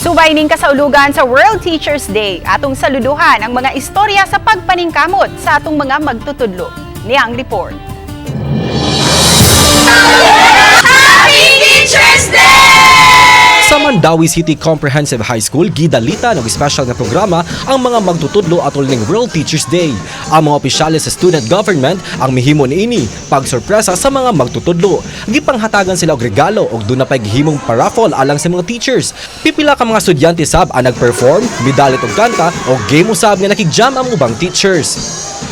Subay ning kasaulugan sa World Teachers Day, atong saluduhan ang mga istorya sa pagpaningkamot sa atong mga magtutudlo. Niya ang report. Happy Teachers Day! Sa Mandaue City Comprehensive High School, gidalitan og espesyal nga programa ang mga magtutudlo atol ning World Teachers Day. Ang mga opisyales sa student government ang mihimo niini pagsorpresa sa mga magtutudlo. Gipanghatagan sila og regalo ug duna pay gihimong pa-raffle alang sa mga teachers. Pipila ka mga estudyante sab ang nag-perform, midalit og kanta o game usab nga nakig-jam ang ubang teachers.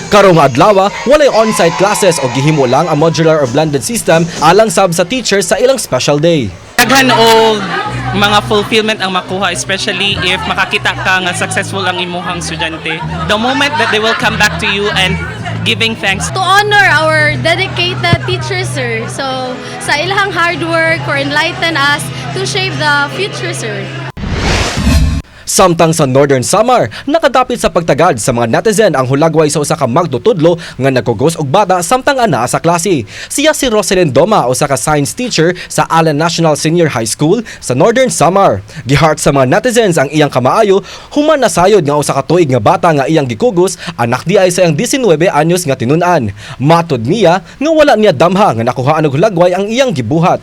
Karong adlaw, walay on-site classes o gihimo lang ang modular or blended system alang sab sa teachers sa ilang special day. Daghan og mga fulfillment ang makuha, especially if makakita ka nga successful ang imuhang estudyante. The moment that they will come back to you and giving thanks. To honor our dedicated teachers, sir. So, sa ilang hard work for enlighten us to shape the future, sir. Samtang sa Northern Samar, nakadapit sa pagtagad sa mga netizen ang hulagway sa usa ka magtutudlo nga nagkugos og bata samtang anaa sa klase. Siya si Roselyn Doma, usa ka science teacher sa Allen National Senior High School sa Northern Samar. Giheart sa mga netizens ang iyang kamaayo human nasayod nga usa ka tuig nga bata nga iyang gikugos anak di ay sa iyang 19 anyos nga tinun-an. Matud niya nga wala niya damha nga nakuhaan og hulagway ang iyang gibuhat.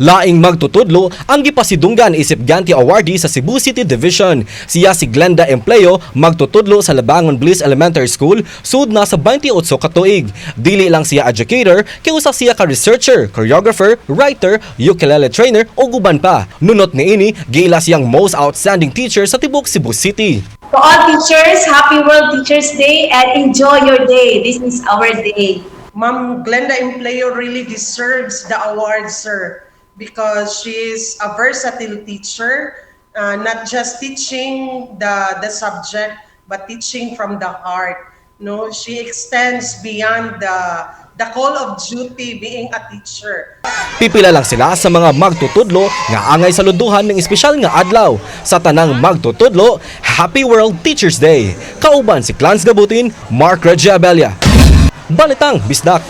Laing magtutudlo ang gipasidunggan isip Ganti Awardee sa Cebu City Division. Siya si Glenda Empleo, magtutudlo sa Labangon Bliss Elementary School, sud na sa 28 ka tuig. Dili lang siya educator, kay usa siya ka researcher, choreographer, writer, ukulele trainer ug uban pa. Nunot niini, giila siyang most outstanding teacher sa tibok Cebu City. To all teachers, happy World Teachers Day and enjoy your day. This is our day. Ma'am Glenda Empleo really deserves the award, sir, because she is a versatile teacher, not just teaching the subject, but teaching from the heart. No, she extends beyond the call of duty being a teacher. Pipila lang sila sa mga magtutudlo nga angay saluduhan ng espesyal nga adlaw. Sa tanang magtutudlo, Happy World Teachers Day. Kauban si Clans Gabutin, Mark Regia Abella. Balitang Bisdak.